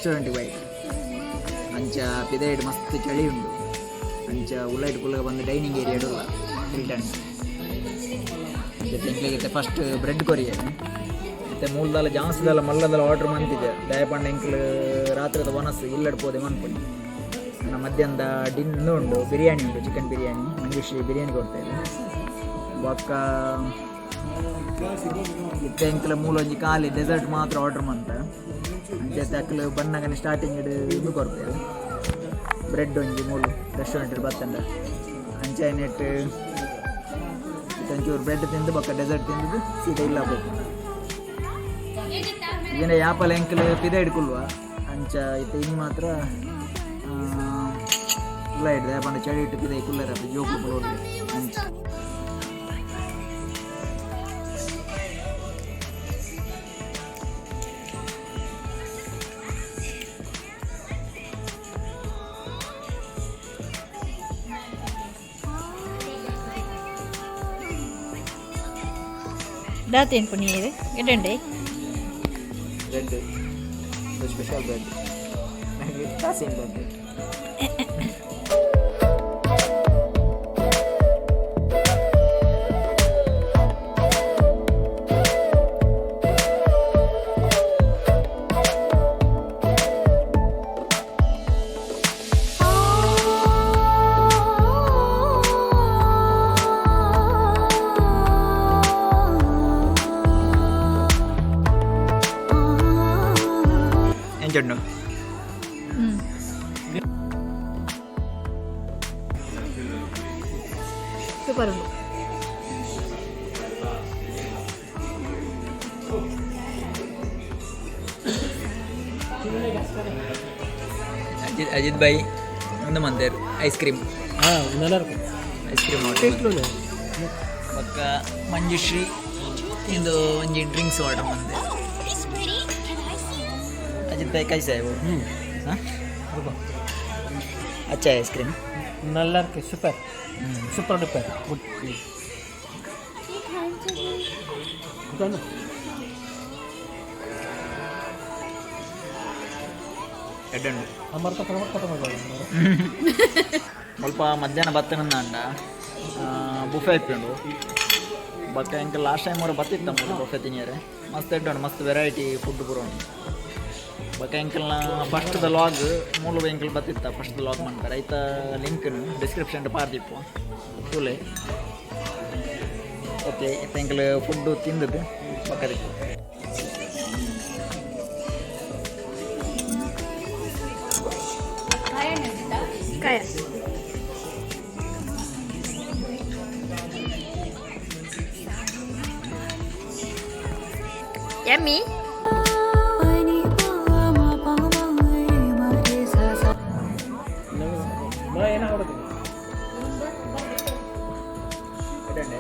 Restaurant ಬೈ ಅಂಚ ಪಿದೈಡ್ ಮಸ್ತ್ ಚಳಿ ಉಂಡು. ಅಂಚ ಉಲೈಟ್ ಕುಲ್ಲಗ ಬಂದು ಡೈನಿಂಗ್ ಏರಿಯಾ ಉಲ್ಲ ಹಿಲ್ಟನ್. ಎಂಕ್ಲೆಗ್ ಫಸ್ಟ್ ಬ್ರೆಡ್ ಕೊರಿಯೆ. ಇತ್ತೆ ಮೂಲದಾಲ ಜಾಸ್ತಿದಲ್ಲ ಮಲ್ಲದಲ್ಲ ಆರ್ಡರ್ ಮಂತಿದೆ. ದಯಪಂಡ ಎಂಕ್ಲು ರಾತ್ರಿದ ವನಸ್ ಇಲ್ಲಡ್ ಪೋದೆ ಮನ್ಪುನಿ. ನನ್ನ ಮಧ್ಯಾಹ್ನದ ಡಿನ್ ಉಂಡು, ಬಿರಿಯಾನಿ ಉಂಡು, ಚಿಕನ್ ಬಿರಿಯಾನಿ. ಮಂಜುಶ್ರೀ ಬಿರಿಯಾನಿ ಕೊಡ್ತೇವೆ. ಬೊಕ್ಕ ಇತ್ತೆ ಎಂಕ್ಲ ಮೂಲ ಒಂಜಿ ಖಾಲಿ ಡೆಸರ್ಟ್ ಮಾತ್ರ ಆರ್ಡರ್ ಮಂತ. ಅಂಚೆ ಅಕ್ಲು ಬನ್ನಗನೆ ಸ್ಟಾರ್ಟಿಂಗ್ ಇದು ಕೊರ್ಪೆರ್ ಬ್ರೆಡ್ ಒಂಜಿ ಮೂಲು ರೆಸ್ಟೋರೆಂಟ್ ಬತ್ತಂಡ. ಅಂಚೆ ನೆಟ್ ಒಂಚೂರು ಬ್ರೆಡ್ ತಿಂದು ಬೊಕ್ಕ ಡೆಸರ್ಟ್ ತಿಂದು ಸೀದಾ ಇಲ್ಲ ಬೇಕು. ಈಗಿನ ಯಾಪಲ ಎಂಕಲ್ ಪಿದೈಡ್ ಕುಲ್ವ. ಅಂಚ ಇತ್ತೆ ಇನಿ ಮಾತ್ರ ಇಲ್ಲ ಇಡ್ದೆ ಪಂಡ ಚಳಿ ಇಟ್ಟು ಪಿದೈ ಕುಲ್ಲರ ಜೋಕ್ಲು ಪುರ ಅಂಚ. ದಾತೇನು ಪುಣ್ಯ ಎಡ್ಡೆ. Bread, special bread, same bread. ಎಂಚುಂಡು? ಸೂಪರ್ ಉಂಡು. ಅಜಿತ್ ಅಜಿತ್ ಭಾಯ್ ಒಂದು ಮಂದೇರ್ ಐಸ್ ಕ್ರೀಮ್. நல்லா இருக்கும். Ice cream taste. ಬೊಕ್ಕ ಮಂಜುಶ್ರೀ ಇಂದು ಒಂಜಿ ಡ್ರಿಂಕ್ಸ್ ಆರ್ಡರ್ ಮಂದೆ. ಅಜಿತ್ ಭಾಯ್, कैसा है वो? हाँ, अच्छा है आइसक्रीम. நல்லா இருக்கு. Super, super duper good. ಎಡ್ಡುಂಡು. ಅಮೃತ ಕಥಮ. ಸ್ವಲ್ಪ ಮಧ್ಯಾಹ್ನ ಬತ್ತನಂದ ಬುಫೆ ಇಪ್ಪುಂಡು. ಬೊಕ್ಕ ಎಂಕ್ ಲಾಸ್ಟ್ ಟೈಮ್ ಅವ್ರು ಬತ್ತಿತ್ತ ಮೂಲು ಬುಫೆ ತಿನಿಯರೆ. ಮಸ್ತ್ ಎಡ್ಡುಂಡು, ಮಸ್ತ್ ವೆರೈಟಿ ಫುಡ್ ಪೂರ ಉಂಡು. ಬೊಕ್ಕ ಎಂಕಲ್ನ ಫಸ್ಟ್ ದ ಲಾಗ್ ಮೂಲು ಎಂಕಲ್ ಬತ್ತಿತ್ತ, ಫಸ್ಟ್ ಲಾಗ್ ಮನ್ಪರೆ. ಐತ ಲಿಂಕ್ ಡಿಸ್ಕ್ರಿಪ್ಷನ್ ಪಾರ್ದಿಪ್ಪು, ತೂಲೆ. ಓಕೆ, ಇತ್ತೆ ಎಂಕಲ್ ಫುಡ್ ತಿಂದದ್ದು ಬೊಕ್ಕ. ಕಾಯ. ಯಮ್ಮಿ. ಏನ ಹೊಡೆದು. ಎಡ್ಡುಂಡೆ.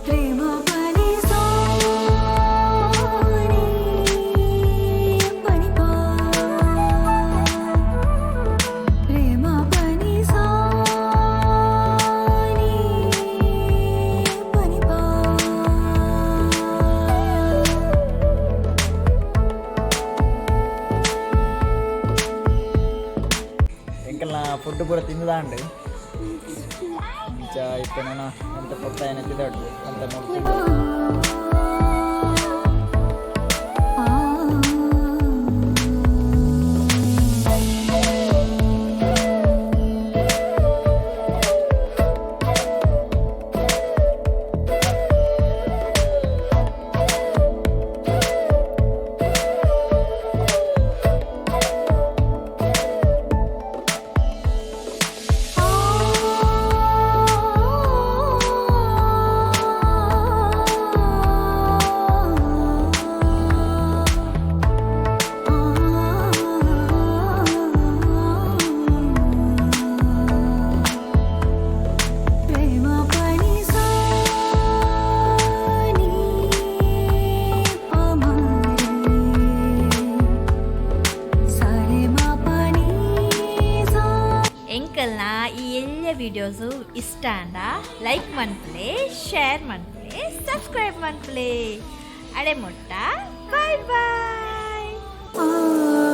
ಪ್ರೇಮ ಪನಿ ಸಾನಿ ಪನಿ ಪಾ ಪ್ರೇಮ ಪನಿ ಸಾನಿ ಪನಿ ಪಾ. ಎಂಕಲ್ನ ಫುಡ್ ಪೂರ ತಿಂದಾಂಡ್. ಇಂಚ ಇತ್ತೆ ನನ ಎಂತ ಪೊತ್ತ ಏನ ತಿದಾಡು ಅಂತ ಮೂಲು ತಿಂದು. ಇಷ್ಟ ಅಂಡ ಲೈಕ್ ಮನ್ಪುಲೆ, ಶೇರ್ ಮನ್ಪುಲೆ, ಸಬ್ಸ್ಕ್ರೈಬ್ ಮನ್ಪುಲೆ. ಅಡೆ ಮುಟ್ಟ, ಬಾಯ್ ಬಾಯ್. ಆ.